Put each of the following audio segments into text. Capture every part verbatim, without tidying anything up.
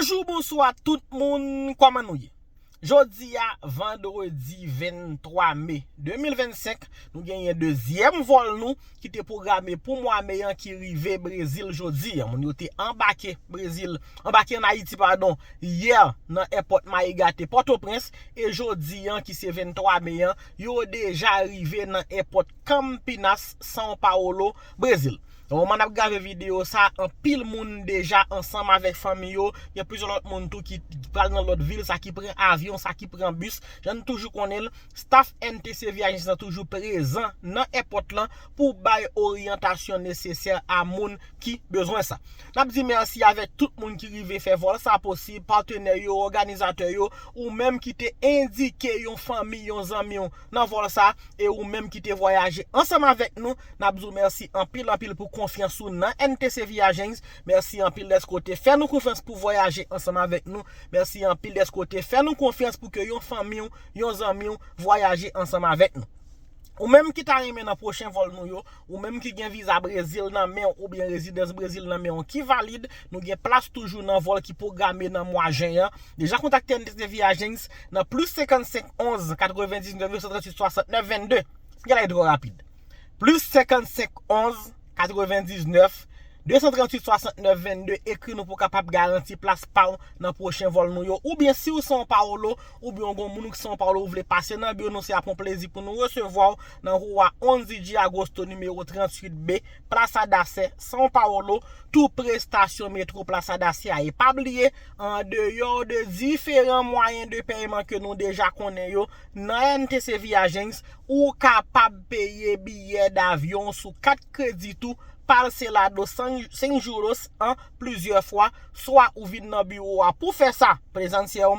Bonjou, bonswa tout moun, kòman nou ye? Jodi a, vandredi venntwa me de mil vennsenk, nou genyen dezyèm vòl nou ki te pwograme pou mwa me an ki rive Brezil jodi a. Moun yo te anbake Brezil, anbake ann Ayiti, padon, yè nan èpòt Maïgate Pòtoprens, e jodi a, ki se venntwa me an, yo deja rive nan èpòt Campinas, São Paulo, Brezil. Nan moman n ap grave videyo sa, anpil moun deja ansanm avèk fanmi yo. Gen plizyè lòt moun tou ki pral nan lòt vil, sa ki pran avyon, sa ki pran bis. Jan n toujou konnen l, staff N T C Viagens lan toujou prezan nan èpòt lan pou bay oryantasyon nesesè a moun ki bezwen sa. N ap di mèsi avèk tout moun ki rive fè vòl sa posib, patnè yo, òganizatè yo, ou menm ki te endike yon fanmi, yon zanmi w nan vòl sa, e ou menm ki te vwayaje ansanm avèk nou, n ap di w mèsi anpil, anpil pou konfyans ou nan N T C Viagens. Mèsi anpil dèske w te fè nou konfyans pou vwayaje ansanm avèk nou. Mèsi anpil dèske w te fè nou konfyans pou ke yon fanmi w, yon zanmi w vwayaje ansanm avèk nou. Ou menm ki ta renmen nan pwochen vòl nou yo, ou menm ki gen viza Brezil nan men w oubyen rezidans Brezil nan men w ki valid, nou gen plas toujou nan vòl ki pwograme nan mwa jen an. Deja kontakte N T C Viagens nan plis senkannsenk onz katrevendiznèf de san tranntuit swasantnèf vennde. Gade twò rapid. Plis senkannsenk onz katrevendiznèf de san tranntuit swasantnèf vennde, ekri nou pou w kapab garanti plas pa w nan pwochen vòl nou yo. Oubyen si w São Paulo, oubyen w gon moun ou ki São Paulo ou vle pase nan biwo nou, se ap yon plezi pou nou resevwa w nan Rua onze de Agosto nimewo tranntuit B, Praça da Sé, São Paulo, tou pre estasyon metwo Praça da Sé a. E pa bliye, an deyò de diferan mwayen de pèyman ke nou deja konnen yo, nan N T C Viagens, ou kapab peye biyè davyon sou kat kredi tou, parcelado sem juros an plizyè fwa, swa ou vin nan biwo a pou fè sa prezensyèl,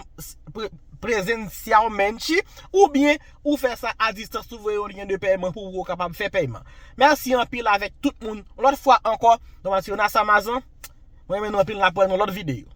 pre-, prezensyèlmente, oubyen ou fè sa a distans, ou voye yon lyen de pèyman pou ou kapab fè pèyman. Mèsi anpil avèk tout moun. Yon lòt fwa ankò, nou Matthew Nassamazan, mwen renmen nou anpil, n ap wè nan lòt videyo.